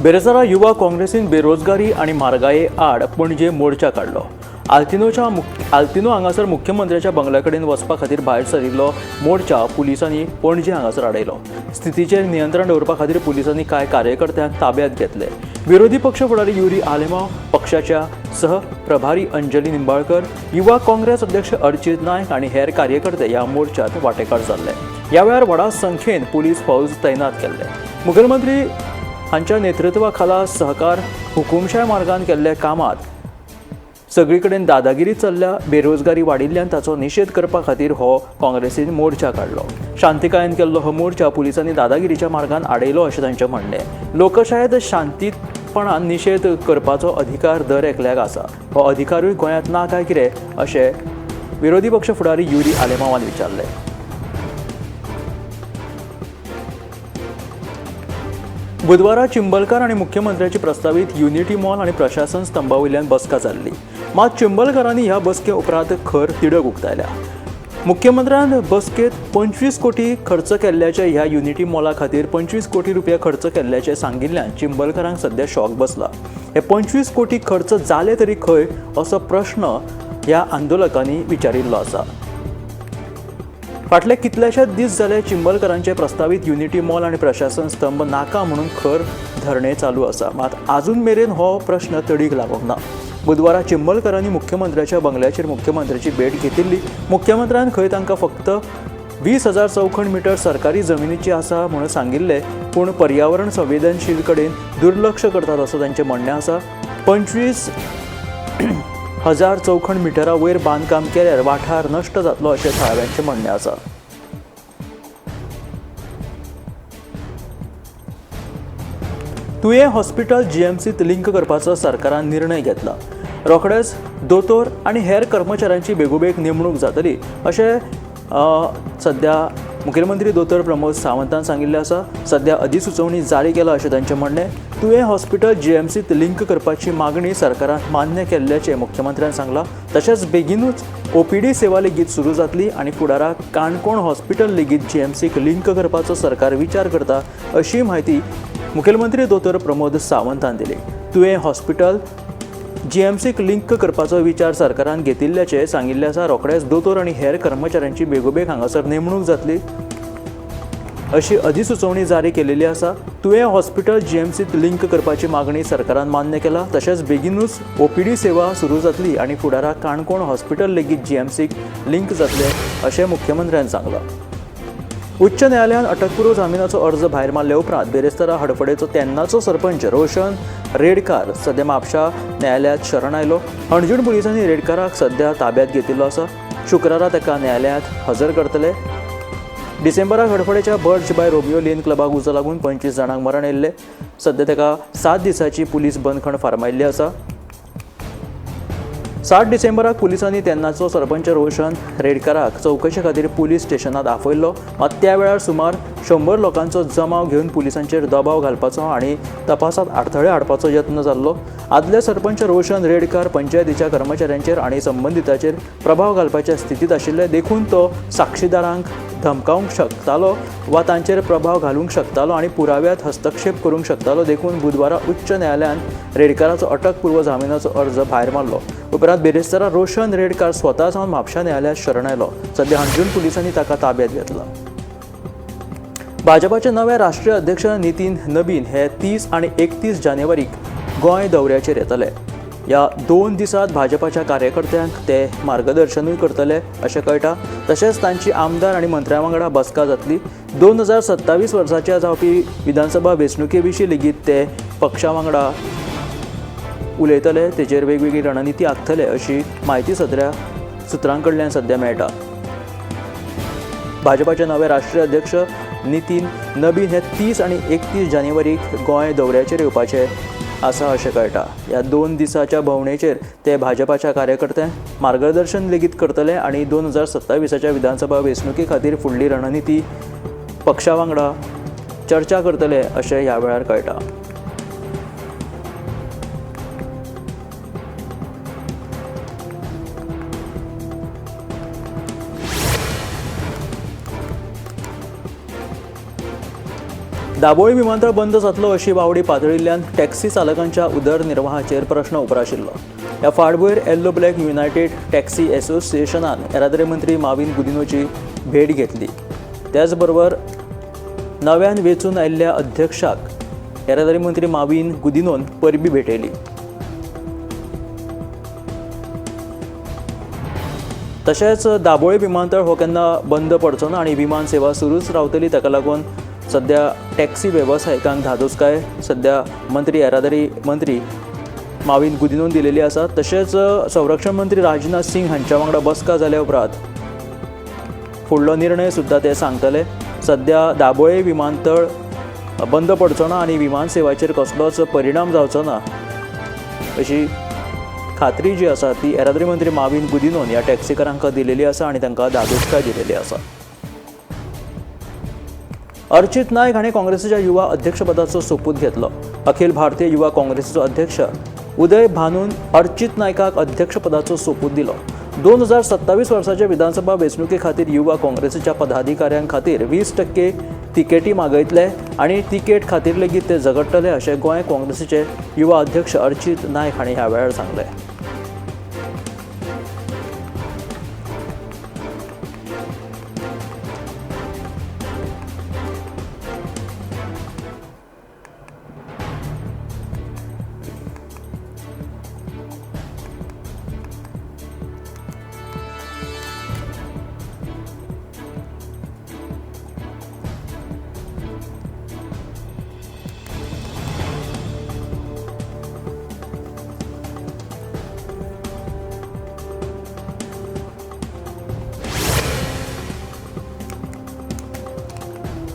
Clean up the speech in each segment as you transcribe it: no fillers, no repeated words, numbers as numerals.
बेरेस्तारा युवा काँग्रेसीन बेरोजगारी आनी म्हारगाये आड पणजे मोर्चा काडलो. आल्तिनो हांगासर मुख्यमंत्र्याच्या बंगल्या कडेन वचपा खातीर भायर सरिल्लो मोर्चा पुलिसांनी पणजे हांगासर आडयलो. स्थितीचेर नियंत्रण दवरपा खातीर पुलिसांनी कांय कार्यकर्त्यांक ताब्यात घेतले. विरोधी पक्ष फुडारी युरी आलेमाव, पक्षाच्या सह प्रभारी अंजली निंबाळकर, युवा काँग्रेस अध्यक्ष अर्चित नायक आनी हेर कार्यकर्ते ह्या मोर्चात वांटेकार जाल्ले. ह्या वेळार व्हडा संख्येन पुलीस फौज तैनात केल्ले. मुखेलमंत्री हांच्या नेतृत्वा खाला सहकार हुकुमशाय मार्गान केल्ल्या कामात सगळी कडेन दादागिरी चल्ल्या. बेरोजगारी वाडिल्ल्यान ताचो निशेध करपा खातीर हो काँग्रेसीन मोर्चा काडलो. शांतिकायेन केल्लो हो मोर्चा पुलिसांनी दादागिरीच्या मार्गान आडयलो अशें तांचें म्हणणें. लोकशायेंत शांतीपणान निशेध करपाचो अधिकार दर एकल्याक आसा. हो अधिकारूय गोंयांत ना काय कितें अशें विरोधी पक्ष फुडारी युरी आलेमावान विचारलें. बुधवारा चिंबलकार आनी मुख्यमंत्र्याची प्रस्तावीत युनिटी मॉल आनी प्रशासन स्तंभा वयल्यान बसका जाल्ली. मात चिंबलकारांनी ह्या बसके उपरांत खर तिडक उक्तायल्या. मुख्यमंत्र्यान बसकेत 25 कोटी खर्च केल्ल्याचे ह्या युनिटी मॉला खातीर 25 कोटी रुपया खर्च केल्ल्याचे सांगिल्ल्यान चिंबलकारांक सध्या शॉक बसला. हे 25 कोटी खर्च जाले तरी खंय असो प्रश्न ह्या आंदोलकांनी विचारिल्लो आसा. फाटले कितलेशेच दीस जाले चिंबलकारांचे प्रस्तावीत युनिटी मॉल आनी प्रशासन स्तंभ नाका म्हणून खर धरणे चालू आसा. मात आजून मेरेन हो प्रश्न तडीक लागूंक ना. बुधवारा चिंबलकारांनी मुख्यमंत्र्याच्या बंगल्याचेर मुख्यमंत्र्याची भेट घेतिल्ली. मुख्यमंत्र्यान खंय तांकां फक्त 20,000 चौखण मिटर सरकारी जमिनीची आसा म्हणून सांगिल्लें, पूण पर्यावरण संवेदनशील कडेन दुर्लक्ष करतात असो तांचें म्हणणें आसा. 25,000 चौखण मिटरा वयर बांदकाम केल्यार वाठार नश्ट जातलो अशें थळाव्यांचें म्हणणें आसा. तुयें हॉस्पिटल जीएमसीत लिंक करपाचो सरकारान निर्णय घेतला. रोखडेच दोतोर आनी हेर कर्मचाऱ्यांची बेगोबेग नेमणूक जातली अशें सध्या मुखेलमंत्री दोतोर प्रमोद सावंतान सांगिल्लें आसा. सध्या अधिसुचोवणी जारी केला अशें तांचें म्हणणें. तुयें हॉस्पिटल जीएमसीत लिंक करपाची मागणी सरकारान मान्य केल्ल्याचें मुख्यमंत्र्यान सांगलां. तशेंच बेगीनूच ओपीडी सेवा लेगीत सुरू जातली आनी फुडाराक काणकोण हॉस्पिटल लेगीत जीएमसीक लिंक करपाचो सरकार विचार करता अशी म्हायती मुखेलमंत्री दोतोर प्रमोद सावंतान दिली. तुयें हॉस्पिटल जीएमसीक लिंक करपाचो विचार सरकारान घेतिल्ल्याचें सांगिल्लें आसा. रोखडेच दोतोर आनी हेर कर्मचाऱ्यांची बेगोबेग हांगासर नेमणूक जातली अशी अधिसुचोवणी जारी केलेली आसा. तुयें हॉस्पिटल जीएमसीत लिंक करपाची मागणी सरकारान मान्य केला. तशेंच बेगीनूच ओपीडी सेवा सुरू जातली आनी फुडाराक काणकोण हॉस्पिटल लेगीत जीएमसीक लिंक जातले अशें मुख्यमंत्र्यान सांगलां. उच्च न्यायालयान अटकपूर्व जामिनाचो अर्ज भायर मारले उपरांत बेरेस्तारा हडफडेचो तेन्नाचो सरपंच रोशन रेडकार सध्या म्हापशा न्यायालयांत शरण आयलो. हणजूण पुलिसांनी रेडकाराक सध्या ताब्यात घेतिल्लो आसा. शुक्रारा ताका न्यायालयांत हजर करतले. डिसेंबराक हडफडेच्या बर्च बाय रोमियो लेन क्लबाक उजो लागून 25 जाणांक मरण आयिल्लें. सध्या ताका 7 दिसांची पुलीस बंदखण फर्मायिल्ली आसा. 7 डिसेंबराक पुलिसांनी तेन्नाचो सरपंच रोशन रेडकाराक चवकशे खातीर पुलीस स्टेशनात आपयल्लो. मात त्या वेळार सुमार 100 लोकांचो जमाव घेवन पुलिसांचेर दबाव घालपाचो आनी तपासात आडथळे हाडपाचो यत्न जाल्लो. आदले सरपंच रोशन रेडकार पंचायतीच्या कर्मचाऱ्यांचेर आनी संबंदिताचेर प्रभाव घालपाच्या स्थितींत आशिल्ले, देखून तो साक्षीदारांक धमकावंक शकतालो वा तांचेर प्रभाव घालूंक शकतालो आनी पुराव्यात हस्तक्षेप करूंक शकतालो. देखून बुधवारा उच्च न्यायालयान रेडकाराचो अटकपूर्व जामिनाचो अर्ज भायर मारलो. उपरांत बेरेस्तारा रोशन रेडकार स्वता जावन म्हापशा न्यायालयांत शरण आयलो. सध्या हणजूण पुलिसांनी ताका ताब्यात घेतला. भाजपाचे नवे राष्ट्रीय अध्यक्ष नितीन नबीन हे 30 आनी 31 जानेवारीक गोंय दौऱ्याचेर येतले. ह्या 2 दिसांत भाजपाच्या कार्यकर्त्यांक ते मार्गदर्शनूय करतले अशें कळटा. तशेंच तांची आमदार आनी मंत्र्यां वांगडा बसका जातली. 2027 वर्साच्या जावपी विधानसभा वेंचणुके विशीं लेगीत ते पक्षा वांगडा उलयतले, तेचेर वेगवेगळी रणनिती आंखतले अशी म्हायती सदऱ्या सुत्रां कडल्यान सध्या मेळटा. भाजपाचे नवे राष्ट्रीय अध्यक्ष नितीन नबीन हे 30 आनी 31 जानेवारीक गोंय दौऱ्याचेर येवपाचे आसा अशें कळटा. ह्या 2 दिसाच्या भोंवडेचेर ते भाजपाच्या कार्यकर्त्यांक मार्गदर्शन लेगीत करतले आनी 2027 विधानसभा वेंचणुके खातीर फुडली रणनिती पक्षा वांगडा चर्चा करतले अशें ह्या वेळार कळटा. दाबोळी विमानतळ बंद जातलो अशी वावडी पातळिल्ल्यान टॅक्सी चालकांच्या उदरनिर्वाहाचेर प्रश्न उप्राशिल्लो. ह्या फाटभुंयेर येल्लो ब्लॅक युनायटेड टॅक्सी असोसिएशनान येरादारी मंत्री माविन गुदिन्होची भेट घेतली. त्याचबरोबर नव्यान वेंचून आयिल्ल्या अध्यक्षाक येरादारी मंत्री माविन गुदिन्होन परबी भेटयली. तशेंच दाबोळी विमानतळ हो केन्ना बंद पडचो ना आनी विमान सेवा सुरूच रावतली, ताका लागून सद्या टॅक्सी वेवसायिकांक धादोसकाय सद्या मंत्री येरादारी मंत्री माविन गुदिन्होन दिलेली आसा. तशेंच संरक्षण मंत्री राजनाथ सिंग हांच्या वांगडा बसका जाल्या उपरांत फुडलो निर्णय सुद्दां ते सांगतले. सद्या दाबोळे विमानतळ बंद पडचो ना आनी विमान सेवाचेर कसलोच परिणाम जावचो ना अशी खात्री जी आसा ती येरादारी मंत्री माविन गुदिन्होन ह्या टॅक्सीकारांक दिलेली आसा आनी तांकां धादोसकाय दिलेली आसा. अर्चित नायक हाणें काँग्रेसीच्या युवा अध्यक्षपदाचो सोपूत घेतलो. अखिल भारतीय युवा काँग्रेसीचो अध्यक्ष उदय भानून अर्चित नायकाक अध्यक्षपदाचो सोपूत दिलो. 2027 वर्साच्या विधानसभा वेंचणुके खातीर युवा काँग्रेसीच्या पदाधिकाऱ्यां खातीर 20% तिकेटी मागयतले आनी तिकेट खातीर लेगीत ते झगडटले अशें गोंय काँग्रेसीचे युवा अध्यक्ष अर्चित नायक हांणी ह्या वेळार सांगलें.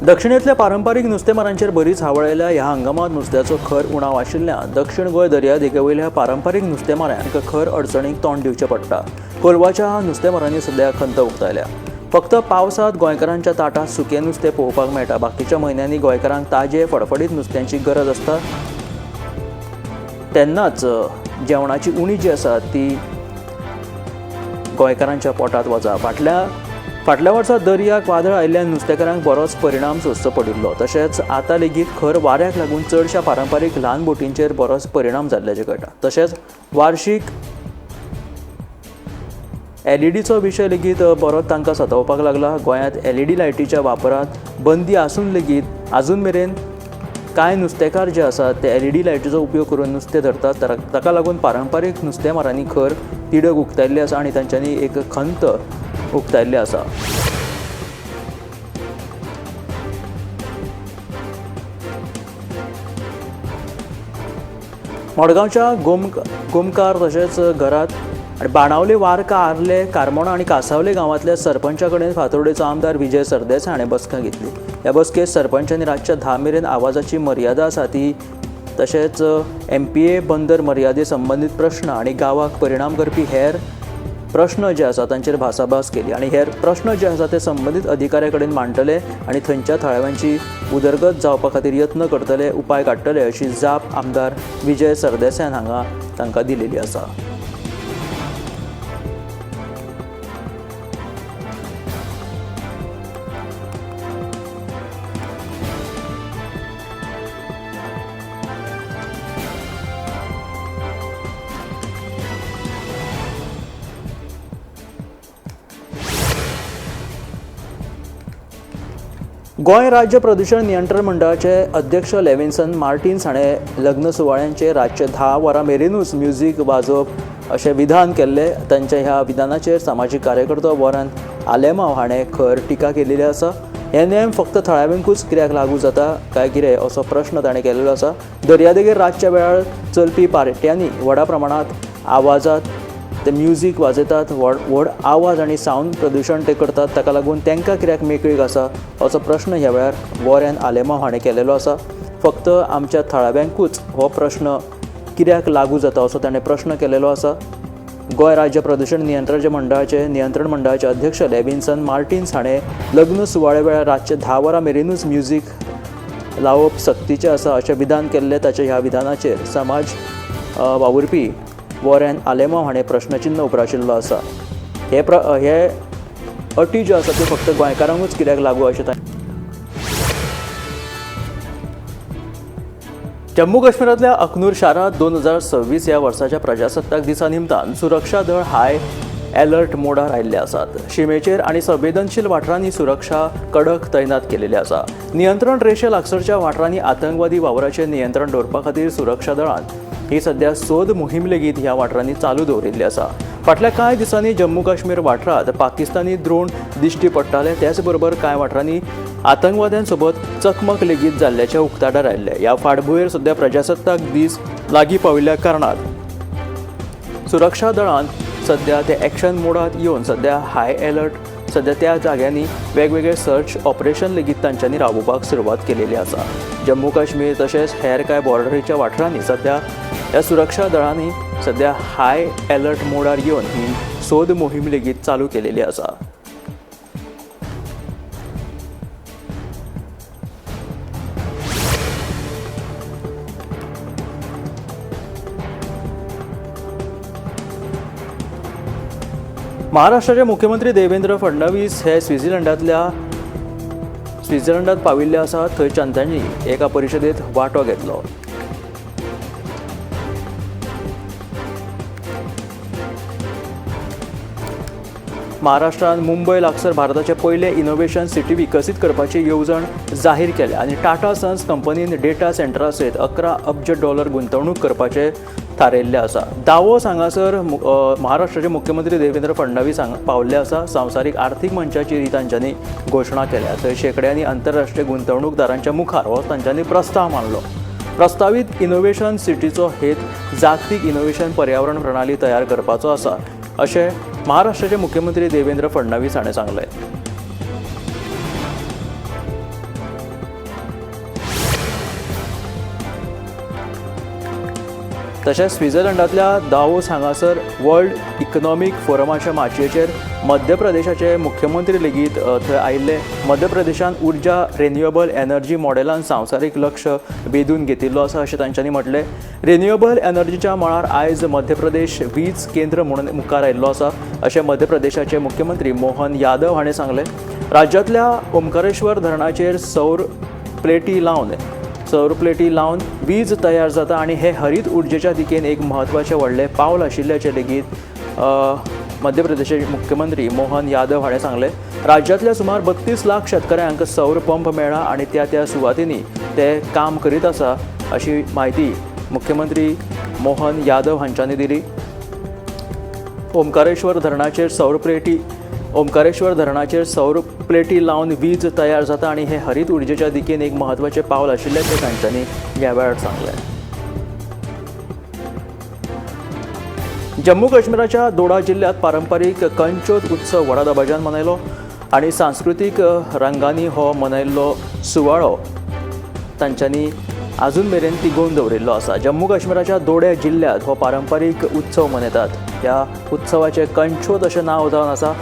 दक्षिणेंतल्या पारंपारीक नुस्तेमारांचेर बरीच हावळ आयल्या. ह्या हंगामांत नुस्त्याचो खर उणाव आशिल्ल्यान दक्षिण गोंय दर्यादेगेवयल्या पारंपारीक नुस्तेमाऱ्यांक खर अडचणीक तोंड दिवचें पडटा. कोलवाच्या नुस्तेमारांनी सद्या खंत उक्तायल्या. फक्त पावसांत गोंयकारांच्या ताटांत सुकें नुस्तें पळोवपाक मेळटा. बाकीच्या म्हयन्यांनी गोंयकारांक ताजें फडफडीत नुस्त्यांची गरज आसता, तेन्नाच जेवणाची उणी जी आसा ती गोंयकारांच्या पोटांत वता. फाटल्या वर्सा दर्याक वादळ आयिल्ल्यान नुस्तेकारांक बरोच परिणाम सोंसचो पडिल्लो. तशेंच आतां लेगीत खर वाऱ्याक लागून चडश्या पारंपारीक ल्हान बोटींचेर बरोच परिणाम जाल्ल्याचें कळटा. तशेंच वार्षीक एलईडीचो विशय लेगीत बरोच तांकां सतावपाक लागला. गोंयांत एलईडी लायटीच्या वापरांत बंदी आसून लेगीत आजून मेरेन कांय नुस्तेकार जे आसात ते एलईडी लायटीचो उपयोग करून नुस्तें धरतात. ताका लागून पारंपारीक नुस्तेमारांनी खर तिडक उक्तायल्ली आसा आनी तांच्यांनी एक खंत उक्तायल्ली आसा. मडगांवच्या गोमकार तशेंच घरात आनी बाणावले, वार्का, आर्ले, कारमोणा आनी कासावले गांवांतल्या सरपंचा कडेन फातोर्डेचो आमदार विजय सरदेसाय हाणें बसका घेतली. ह्या बसकेंत सरपंचांनी रातच्या 10 मेरेन आवाजाची मर्यादा आसा ती तशेंच MPA बंदर मर्यादे संबंदीत प्रश्न आनी गांवाक परिणाम करपी हेर प्रश्न जे आसा तांचेर भासाभास केली आनी हेर प्रश्न जे आसा ते संबंदीत अधिकाऱ्या कडेन मांडटले आनी थंयच्या थळाव्यांची उदरगत जावपा खातीर यत्न करतले, उपाय काडटले अशी जाप आमदार विजय सरदेसायान हांगा तांकां दिलेली आसा. गोंय राज्य प्रदूषण नियंत्रण मंडळाचे अध्यक्ष लेविन्सन मार्टिन्स हाणें लग्न सुवाळ्यांचे रातचे 10 वरां मेरेनूच म्युजीक वाजोवप अशें विधान केल्लें. तांच्या ह्या विधानाचेर सामाजीक कार्यकर्तो वॉरन आलेमाव हाणें खर टिका केलेली आसा. हे नेम फक्त थळाव्यांकूच कित्याक लागू जाता काय कितें असो प्रश्न ताणें केल्लो आसा. दर्यादेगेर रातच्या वेळार चलपी पार्ट्यांनी व्हडा प्रमाणांत आवाजांत ते म्युजीक वाजयतात, व्हड व्हड आवाज आनी सावंड प्रदुशण ते करतात, ताका लागून तांकां कित्याक मेकळीक आसा असो प्रश्न ह्या वेळार वॉरन आलेमाव हाणें केलेलो आसा. फक्त आमच्या थळाव्यांकूच हो प्रश्न कित्याक लागू जाता असो ताणें प्रश्न केलेलो आसा. गोंय राज्य प्रदूषण नियंत्रण मंडळाचे अध्यक्ष लेविन्सन मार्टिन्स हाणें लग्न सुवाळ्या वेळार रातचे 10 वरां मेरेनूच म्युजीक लावप सक्तीचें आसा अशें विधान केल्लें. ताच्या ह्या विधानाचेर समाज वावुरपी वॉरन आलेमाव हाणें प्रश्नचिन्न उप्राशिल्लो आसा. हे अटी ज्यो आसा त्यो फक्त गोंयकारांकूच कित्याक लागू अशें जम्मू काश्मीरांतल्या अखनूर शारांत 2026 ह्या वर्साच्या प्रजासत्ताक दिसा निमतान सुरक्षा दळ हाय अलर्ट मोडार आयिल्ले आसात. शिमेचेर आनी संवेदनशील वाठारांनी सुरक्षा कडक तैनात केलेली आसा. नियंत्रण रेशे लागसरच्या वाठारांनी आतंकवादी वावराचेर नियंत्रण दवरपा खातीर सुरक्षा दळान ही सध्या सोद मोहीम लेगीत ह्या वाठारांनी चालू दवरिल्ली आसा. फाटल्या कांय दिसांनी जम्मू काश्मीर वाठारांत पाकिस्तानी द्रोण दिश्टी पडटाले. त्याच बरोबर कांय वाठारांनी आतंकवाद्यांसोबत चकमक लेगीत जाल्ल्याचें उक्ताडार आयिल्लें. ह्या फाटभुंयेर सध्या प्रजासत्ताक दीस लागीं पाविल्ल्या कारणान सुरक्षा दळान सध्या ते एक्शन मोडांत येवन सध्या हाय अलर्ट सध्या त्या जाग्यांनी वेगवेगळे सर्च ऑपरेशन लेगीत तांच्यांनी राबोवपाक सुरवात केलेली आसा. जम्मू काश्मीर तशेंच हेर कांय बॉर्डरीच्या वाठारांनी सध्या ह्या सुरक्षा दळांनी सध्या हाय अलर्ट मोडार येवन ही सोद मोहीम लेगीत चालू केलेली आसा. महाराष्ट्राचे मुख्यमंत्री देवेंद्र फडणवीस हे स्वित्झर्लंडात पाविल्ले आसात. थंयच्यान तांणी एका परिशदेंत वांटो घेतलो. महाराष्ट्रान मुंबय लागसर भारताचे पयले इनोव्हेशन सिटी विकसीत करपाची येवजण जाहीर केल्या आनी टाटा सन्स कंपनीन डेटा सेंटरा सयत 11 अब्ज डॉलर गुंतवणूक करपाचे थारायिल्लें आसा. दावोस हांगासर महाराष्ट्राचे मुख्यमंत्री देवेंद्र फडणवीस हांगा पावल्ले आसा. संवसारीक आर्थीक मंचाची ही तांच्यांनी घोशणा केल्या. थंय शेंकड्यांनी आंतरराष्ट्रीय गुंतवणूकदारांच्या मुखार हो तांच्यांनी प्रस्ताव मांडलो. प्रस्तावीत इनोव्हेशन सिटीचो हेत जागतीक इनोव्हेशन पर्यावरण प्रणाली तयार करपाचो आसा अशें महाराष्ट्राचे मुख्यमंत्री देवेंद्र फडणवीस हाणें सांगलें. तशेंच स्वित्झर्लंडांतल्या दावोस हांगासर वर्ल्ड इकनॉमीक फोरमाच्या माचयेचेर मध्य प्रदेशाचे मुख्यमंत्री लेगीत थंय आयिल्ले. मध्य प्रदेशान उर्जा रिन्युएबल एनर्जी मॉडेलान संवसारीक लक्ष वेधून घेतिल्लो आसा अशें तांच्यांनी म्हटलें. रिन्युएबल एनर्जीच्या मळार आयज मध्य प्रदेश वीज केंद्र म्हणून मुखार आयिल्लो आसा अशें मध्य प्रदेशाचे मुख्यमंत्री मोहन यादव हाणें सांगलें. राज्यांतल्या ओंकारेश्वर धरणाचेर सौर प्लेटी लावन वीज तयार जाता आनी हे हरीत उर्जेच्या दिकेन एक म्हत्वाचें व्हडलें पावल आशिल्ल्याचें लेगीत मध्य प्रदेशाचे मुख्यमंत्री मोहन यादव हाणें सांगलें. राज्यांतल्या सुमार 32 लाख शेतकऱ्यांक सौर पंप मेळ्ळा आनी त्या त्या सुवातींनी ते काम करीत आसा अशी म्हायती मुख्यमंत्री मोहन यादव हांच्यांनी दिली. ओंकारेश्वर धरणाचेर सौर प्लेटी लावन वीज तयार जाता आनी हे हरीत उर्जेच्या दिकेन एक म्हत्वाचें पावल आशिल्ल्याचें तांच्यांनी ह्या वेळार सांगलें. जम्मू काश्मीराच्या दोडा जिल्ल्यांत पारंपारीक कंचोत उत्सव व्हडा दबाज्यान मनयलो आनी सांस्कृतीक रंगांनी हो मनयल्लो सुवाळो तांच्यांनी आजून मेरेन तिगोवन दवरिल्लो आसा. जम्मू काश्मीराच्या दोड्या जिल्ल्यांत हो पारंपारीक उत्सव मनयतात. ह्या उत्सवाचें कंचोत अशें नांव जावन आसा.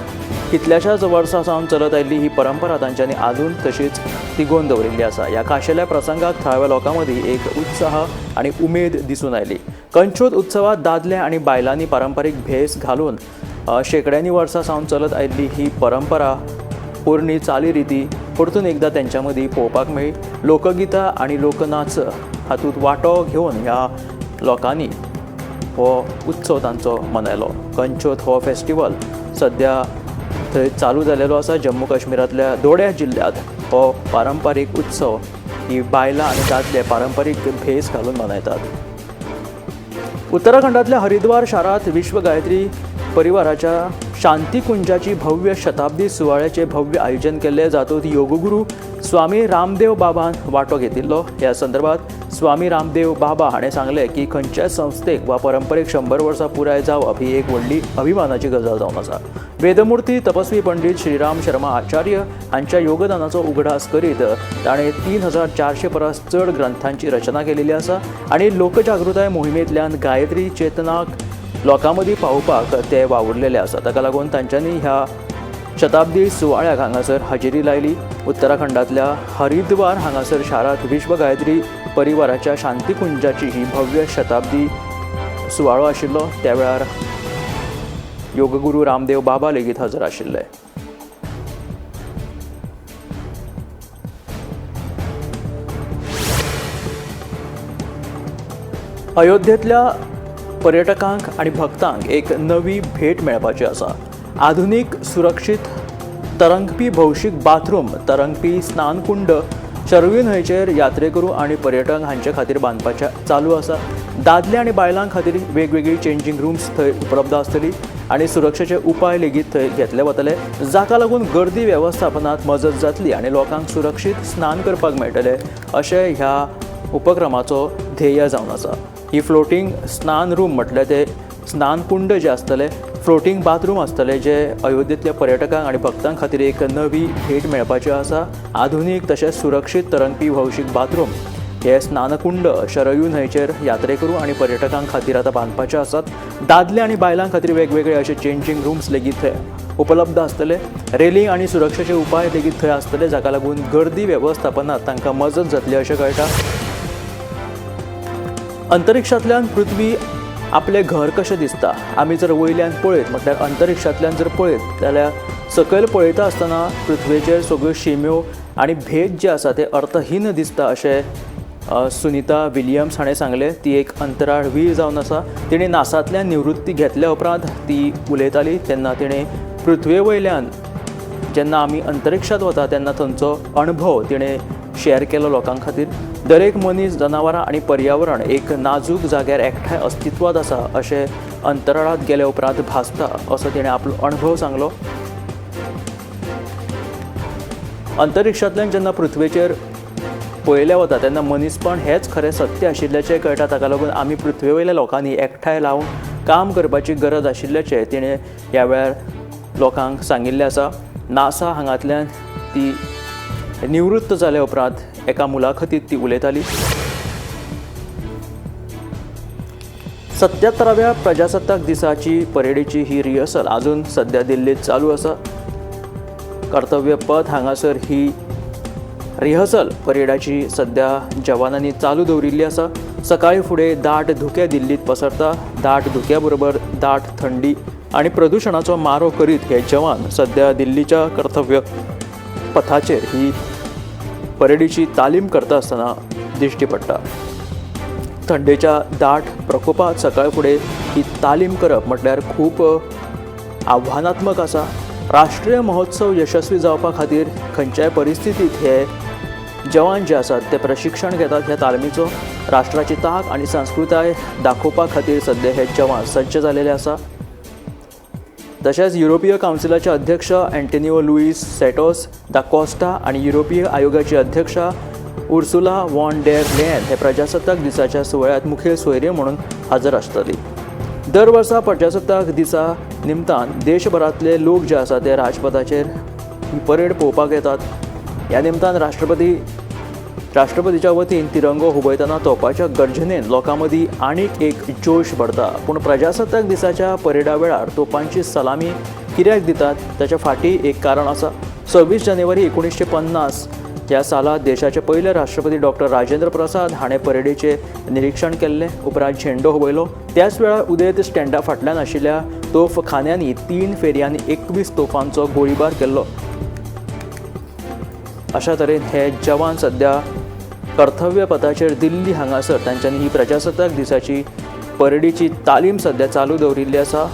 कितल्याशाच वर्सां सावन चलत आयिल्ली ही परंपरा तांच्यांनी आजून तशीच तिगोवन दवरिल्ली आसा. ह्या खाशेल्या प्रसंगाक थळाव्या लोकां मदीं एक उत्साह आनी उमेद दिसून आयली. कंचोत उत्सवात दादले आनी बायलांनी पारंपारीक भेस घालून शेंकड्यांनी वर्सां सावन चलत आयिल्ली ही परंपरा पोरणी चालीरिती परतून एकदां तेंच्या मदीं पळोवपाक मेळ्ळी. लोकगितां आनी लोकनाच हातूंत वांटो घेवन ह्या लोकांनी हो उत्सव तांचो मनयलो. कंचोत हो फेस्टिवल सद्या थंय चालू जालेलो आसा. जम्मू काश्मीरांतल्या दोड्या जिल्ल्यांत हो पारंपारीक उत्सव ही बायलां आनी दादले पारंपारीक भेस घालून मनयतात. उत्तराखंडांतल्या हरिद्वार शारांत विश्व गायत्री परिवाराच्या शांतिकुंजाची भव्य शताब्दी सुवाळ्याचें भव्य आयोजन केल्लें, जातूंत योगगुरू स्वामी रामदेव बाबान वांटो घेतिल्लो. ह्या संदर्भात स्वामी रामदेव बाबा हाणें सांगलें की खंयच्याय संस्थेक वा परंपरेक 100 वर्सां पुराय जावप ही एक व्हडली अभिमानाची गजाल जावन आसा. वेदमूर्ती तपस्वी पंडित श्रीराम शर्मा आचार्य हांच्या योगदानाचो उगडास करीत ताणें 3400 परस चड ग्रंथांची रचना केलेली आसा आनी लोकजागृताय मोहिमेंतल्यान गायत्री चेतनाक लोकां मदीं पावोवपाक ते वावुरलेले आसा. ताका लागून तांच्यांनी ह्या शताब्दी सुवाळ्याक हांगासर हाजेरी लायली. उत्तराखंडांतल्या हरिद्वार हांगासर शारांत विश्व गायत्री परिवाराच्या शांतिकुंजाची ही भव्य शताब्दी सुवाळो आशिल्लो. त्या वेळार योगगुरू रामदेव बाबा लेगीत हजर आशिल्ले. अयोध्येंतल्या पर्यटकांक आनी भक्तांक एक नवी भेट मेळपाची आसा. आधुनीक सुरक्षीत तरंगपी भौशीक बाथरूम, तरंगपी स्नानकुंड शरयू न्हंयचेर यात्रेकरू आनी पर्यटक हांचे खातीर बांदपाचें चालू आसा. दादले आनी बायलां खातीर वेगवेगळी चेंजींग रूम्स थंय उपलब्ध आसतली आनी सुरक्षेचे उपाय लेगीत थंय घेतले वतले, जाका लागून गर्दी वेवस्थापनांत मजत जातली आनी लोकांक सुरक्षीत स्नान करपाक मेळटलें अशें ह्या उपक्रमाचो ध्येय जावन आसा. ही फ्लोटींग स्नान रूम म्हटल्यार ते स्नानकुंड जे आसतले, फ्लोटींग बाथरूम आसतले, जे अयोध्येंतल्या पर्यटकांक आनी भक्तां खातीर एक नवी भेट मेळपाची आसा. आधुनीक तशेंच सुरक्षीत तरंगपी भौशीक बाथरूम हे स्नानकुंड शरयू न्हंयचेर यात्रेकरू आनी पर्यटकां खातीर आतां बांदपाचे आसात. दादले आनी बायलां खातीर वेगवेगळे अशे चेंजींग रूम्स लेगीत थंय उपलब्ध आसतले. रेलिंग आनी सुरक्षेचे उपाय लेगीत थंय आसतले, जाका लागून गर्दी वेवस्थापनांत तांकां मजत जातली अशें कळटा. अंतरिक्षांतल्यान पृथ्वी आपलें घर कशें दिसता, आमी जर वयल्यान पळयत म्हटल्यार अंतरिक्षांतल्यान जर पळयत जाल्यार सकयल पळयता आसतना पृथ्वेचेर सगळ्यो शिम्यो आनी भेद जे आसा ते अर्थहीन दिसता अशें सुनीता विलियम्स हाणें सांगलें. ती एक अंतराळवीर जावन आसा. तिणें नासांतल्यान निवृत्ती घेतल्या उपरांत ती उलयताली तेन्ना तिणें पृथ्वे वयल्यान जेन्ना आमी अंतरिक्षांत वता तेन्ना थंयचो अणभव तिणें शेअर केलो लोकां खातीर. दरेक मनीस, जनावरां आनी पर्यावरण एक नाजूक जाग्यार एकठांय अस्तित्वांत आसा अशें अंतराळांत गेल्या उपरांत भासता असो तिणें आपलो अणभव सांगलो. अंतरिक्षांतल्यान जेन्ना पृथ्वेचेर पळयलें वता तेन्ना मनीसपण हेंच खरें सत्य आशिल्ल्याचें कळटा. ताका लागून आमी पृथ्वे वयल्या लोकांनी एकठांय लावन काम करपाची गरज आशिल्ल्याचें तिणें ह्या वेळार लोकांक सांगिल्लें आसा. नासा हांगांतल्यान ती निवृत्त जाल्या उपरांत एका मुलाखतीत ती उलयताली. 77व्या प्रजासत्ताक दिसाची परेडीची ही रिहर्सल अजून सध्या दिल्लीत चालू आसा. कर्तव्य पथ हांगासर ही रिहर्सल परेडाची सध्या जवानांनी चालू दवरिल्ली आसा. सकाळी फुडें दाट धुकें दिल्लीत पसरता. दाट धुक्या बरोबर दाट थंडी आनी प्रदुशणाचो मारो करीत हे जवान सध्या दिल्लीच्या कर्तव्य पथाचेर ही परेडीची तालीम करता आसतना दिश्टी पडटा. थंडेच्या दाट प्रकोपात सकाळ फुडें ही तालीम करप म्हटल्यार खूब आव्हानात्मक आसा. राष्ट्रीय महोत्सव यशस्वी जावपा खातीर खंयच्याय परिस्थितींत हे जवान जे आसात ते प्रशिक्षण घेतात. ह्या तालमीचो राष्ट्राची तांक आनी संस्कृताय दाखोवपा खातीर सध्या हे जवान सज्ज जालेले आसा. तशेंच युरोपीय कावन्सिलाचे अध्यक्ष एंटोनियो लुईस सेटोस दा कोस्टा आनी युरोपीय आयोगाची अध्यक्षा उर्सुला वॉन डेर लेयन हे प्रजासत्ताक दिसाच्या सुवाळ्यांत मुखेल सोयरे म्हणून हजर आसतली. दर वर्सा प्रजासत्ताक दिसा निमतान देशभरांतले लोक जे आसा ते राजपथाचेर ही परेड पळोवपाक येतात. ह्या निमतान राष्ट्रपतीच्या वतीन तिरंगो हुबयतना तोपाच्या गर्जनेन लोकां मदीं आनीक एक जोश भरता. पूण प्रजासत्ताक दिसाच्या परेडा वेळार तोपांची सलामी कित्याक दितात ताच्या फाटीं एक कारण आसा. 26 जानेवारी 1950 ह्या साला देशाचे पयले राष्ट्रपती डॉक्टर राजेंद्र प्रसाद हाणें परेडीचें निरिक्षण केल्लें. उपरांत झेंडो हुबयलो. त्याच वेळार उदेंत स्टँडा फाटल्यान आशिल्ल्या तोफखान्यांनी 3 फेरयांनी 21 तोफांचो गोळीबार केल्लो. अशा तरेन हे जवान सध्या कर्तव्य पथाचेर दिल्ली हांगासर तांच्यांनी ही प्रजासत्ताक दिसाची परेडीची तालीम सध्या चालू दवरिल्ली आसा.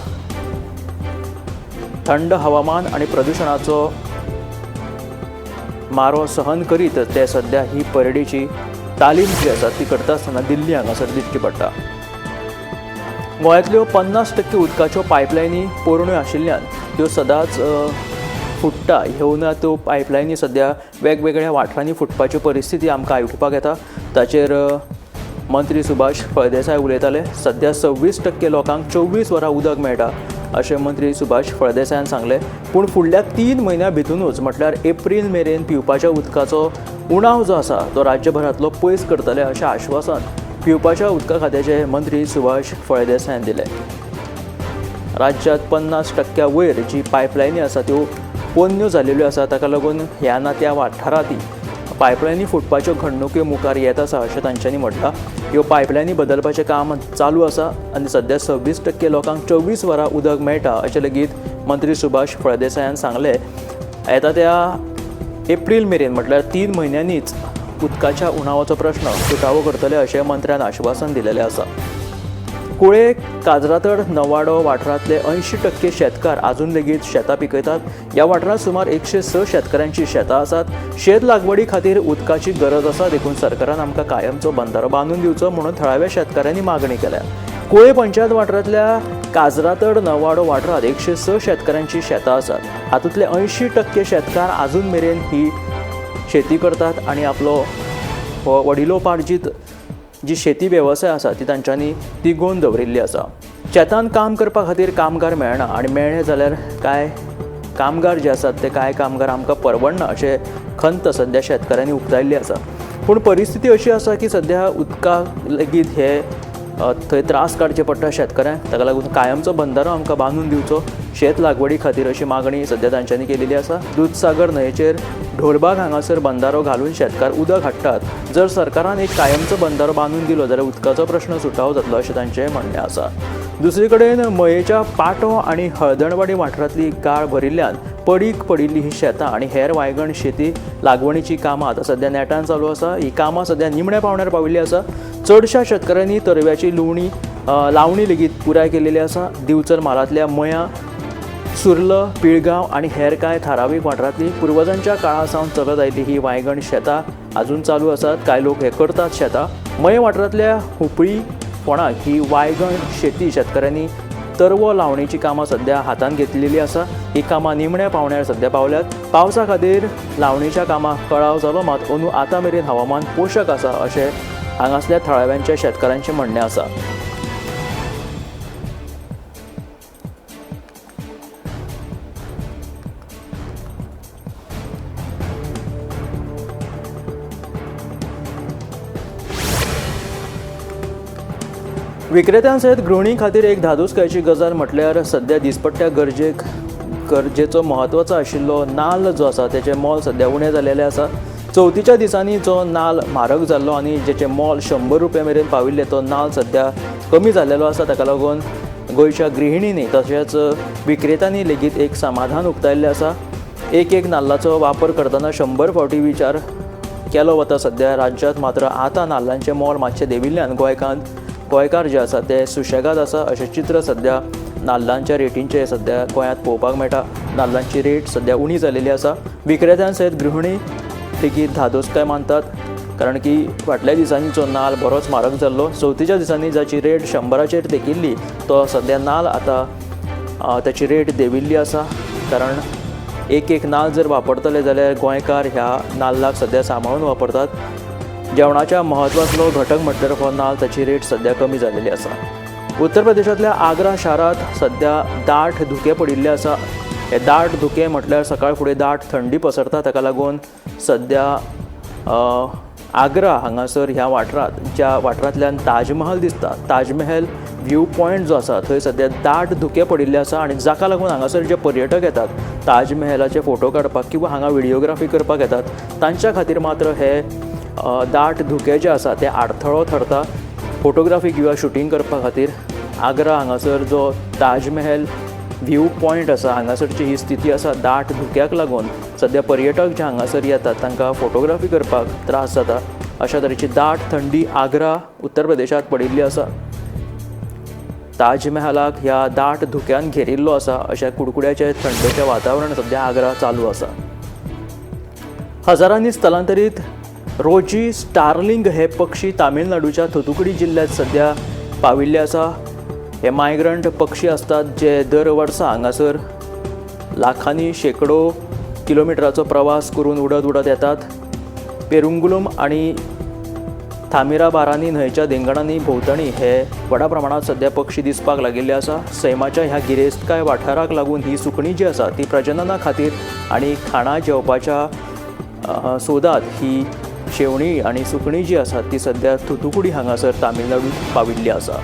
थंड हवामान आनी प्रदुशणाचो मारो सहन करीत ते सध्या ही परेडीची तालीम जी आसा ती करता आसतना दिल्ली हांगासर दिश्टी पडटा. गोंयांतल्यो 50% उदकाच्यो पायपलायनी पोरण्यो आशिल्ल्यान त्यो सदांच फुट्टा. ह्यो ना त्यो पायपलायनी सध्या वेगवेगळ्या वाठारांनी फुटपाच्यो परिस्थिती आमकां आयकुपाक येता. ताचेर मंत्री सुभाष फळदेसाय उलयताले. सध्या 26% लोकांक 24 वरां उदक मेळटा अशें मंत्री सुभाष फळदेसायान सांगलें. पूण फुडल्या 3 म्हयन्यां भितुनूच म्हटल्यार एप्रील मेरेन पिवपाच्या उदकाचो उणाव जो आसा तो राज्यभरांतलो पयस करतले अशें आश्वासन पिवपाच्या उदका खात्याचे मंत्री सुभाष फळदेसायान दिलें. राज्यांत 50% वयर जी पायपलायनी आसा त्यो पोन्न्यो जालेल्यो आसा. ताका लागून ह्या ना त्या वाठारांत पायपलायनी फुटपाच्यो घडणुक्यो मुखार येत आसा अशें तांच्यांनी म्हटलां. ह्यो पायपलायनी बदलपाचें काम चालू आसा आनी सध्या 26% लोकांक 24 वरां उदक मेळटा अशें लेगीत मंत्री सुभाष फळदेसायान सांगलें. येता त्या एप्रील मेरेन म्हटल्यार 3 म्हयन्यांनीच उदकाच्या उणावाचो प्रश्न सुटावो करतले अशें मंत्र्यान आश्वासन दिलेलें आसा. कुळे काजरातड नवाडो वाठारांतले 80% शेतकार आजून लेगीत शेतां पिकयतात. ह्या वाठारांत सुमार 106 शेतकारांची शेतां आसात. शेत लागवडी खातीर उदकाची गरज आसा, देखून सरकारान आमकां कायमचो बंदारो बांदून दिवचो म्हणून थळाव्या शेतकारांनी मागणी केल्या. कुळे पंचायत वाठारांतल्या काजरातड नवाडो वाठारांत 106 शेतकारांची शेतां आसात. हातूंतले 80% शेतकार आजून मेरेन ही शेती करतात आनी आपलो हो वडिलोपार्जीत जी शेती वेवसाय आसा ती तांच्यांनी तिगोवन दवरिल्ली आसा. शेतान काम करपा खातीर कामगार मेळना आनी मेळ्ळे जाल्यार कांय कामगार जे आसात ते कांय कामगार आमकां परवडना अशें खंत सद्या शेतकारांनी उक्तायल्ली आसा. पूण परिस्थिती अशी आसा की सद्या उदकाक लेगीत हे थंय त्रास काडचे पडटा शेतकारांक. ताका लागून कायमचो बंदारो आमकां बांदून दिवचो शेत लागवडी खातीर अशी मागणी सद्या तांच्यांनी केलेली आसा. दुदसागर न्हंयेचेर ढोलबाग हांगासर बंदारो घालून शेतकार उदक हाडटात. जर सरकारान एक कायमचो बंदारो बांदून दिलो जाल्यार उदकाचो प्रश्न सुटावो जातलो अशें तांचें म्हणणें आसा. दुसरे कडेन मयेच्या पाटो आनी हळदणवाडी वाठारांतली गाळ भरिल्ल्यान पडीक पडिल्ली ही शेतां आनी हेर वायगण शेती लागवणीची कामां आतां सद्या नेटान चालू आसा. ही कामां सद्या निमण्या पावण्यार पाविल्ली आसा. चडश्या शेतकारांनी तरव्याची लुवणी लावणी लेगीत पुराय केलेली आसा. दिवचल म्हालांतल्या मयां, सुर्ल, पिळगांव आनी हेर कांय थारावीक वाठारांतली पुर्वजांच्या काळा सावन चलत आयिल्ली ही वायगण शेतां आजून चालू आसात. कांय लोक हे करतात शेतां. मये वाठारांतल्या हुपळी फोंडाक ही वायगण शेती शेतकारांनी तरवो लावणीची कामां सद्या हातांत घेतलेली आसा. ही कामां निमण्या पावण्यार सद्या पावल्यात. पावसा खातीर लावणीच्या कामाक कळाव जालो, मात अंदू आतां मेरेन हवामान पोशक आसा अशें हांगासल्या थळाव्यांच्या शेतकारांचें म्हणणें आसा. विक्रेत्यांसयत गृहिणी खातीर एक धादोसकायेची गजाल म्हटल्यार सद्या दिसपट्ट्या गरजेचो म्हत्वाचो आशिल्लो नाल्ल जो आसा तेचें मोल सद्या उणें जालेलें आसा. चवथीच्या दिसांनी जो नाल्ल म्हारग जाल्लो आनी जेचें मोल 100 रुपया मेरेन पाविल्लें तो नाल्ल सद्या कमी जाल्लेलो आसा. ताका लागून गोंयच्या गृहिणींनी तशेंच विक्रेत्यांनी लेगीत एक समाधान उक्तायल्लें आसा. एक एक नाल्लाचो वापर करतना 100 फावटी विचार केलो वता सद्या राज्यांत. मात्र आतां नाल्लांचें मोल मातशें देंविल्ल्यान गोंयकार जे आसा ते सुशेगाद आसा अशें चित्र सद्या नाल्लांच्या रेटींचें सद्या गोंयांत पळोवपाक मेळटा. नाल्लांची रेट सद्या उणी जालेली आसा. विक्रेत्यां सयत गृहिणी लेगीत धादोसकाय मानतात, कारण की फाटल्या दिसांनी जो नाल्ल बरोच म्हारग जाल्लो, चवथीच्या दिसांनी जाची रेट 100 तेकिल्ली तो सद्या नाल्ल आतां ताची रेट देंविल्ली आसा. कारण एक एक नाल्ल जर वापरतले जाल्यार गोंयकार ह्या नाल्लाक सद्या सांबाळून वापरतात. जेवणाच्या म्हत्वाचो घटक म्हटल्यार हो नाल्ल, ताची रेट सद्या कमी जालेली आसा. उत्तर प्रदेशांतल्या आग्रा शारांत सद्या दाट धुकें पडिल्लें आसा. हे दाट धुकें म्हटल्यार सकाळ फुडें दाट थंडी पसरता. ताका लागून सद्या आग्रा हांगासर ह्या वाठारांत, ज्या वाठारांतल्यान ताजमहल दिसता, ताजमहल व्यू पॉयंट जो आसा थंय सद्या दाट धुकें पडिल्लें आसा आनी जाका लागून हांगासर जे पर्यटक येतात ताजमहलाचे फोटो काडपाक किंवा हांगा व्हिडियोग्राफी करपाक येतात तांच्या खातीर मात्र हे दाट धुकें जें आसा तें आडथळो थरता फोटोग्राफी किंवा शुटींग करपा खातीर. आग्रा हांगासर जो ताजमहल व्यू पॉयंट आसा हांगासरची ही स्थिती आसा. दाट धुक्याक लागून सद्या पर्यटक जे हांगासर येतात तांकां फोटोग्राफी करपाक त्रास जाता. अशा तरेची दाट थंडी आग्रा उत्तर प्रदेशांत पडिल्ली आसा. ताजमहालाक ह्या दाट धुक्यान घेरिल्लो आसा. अशा कुडकुड्याचें थंडेचें वातावरण सद्या आग्रा चालू आसा. हजारांनी स्थलांतरीत रोजी स्टार्लिंग हे पक्षी तामिळनाडूच्या थुतुकुडी जिल्ल्यांत सद्या पाविल्ले आसा. हे मायग्रंट पक्षी आसतात जे दर वर्सा हांगासर लाखांनी शेंकडो किलोमिटराचो प्रवास करून उडत उडत येतात. पेरुंगुलम आनी थामिराबारानी न्हंयच्या देंगणांनी भोंवतणी हे व्हडा प्रमाणांत सद्या पक्षी दिसपाक लागिल्ले आसा. सैमाच्या ह्या गिरेस्तकाय वाठाराक लागून ही सुकणीं जी आसा ती प्रजनना खातीर आनी खाणां जेवपाच्या सोदात ही शेवणी आनी सुकणीं जी आसात ती सद्या थुतुकुडी हांगासर तामिळनाडूंत पाविल्ली आसा.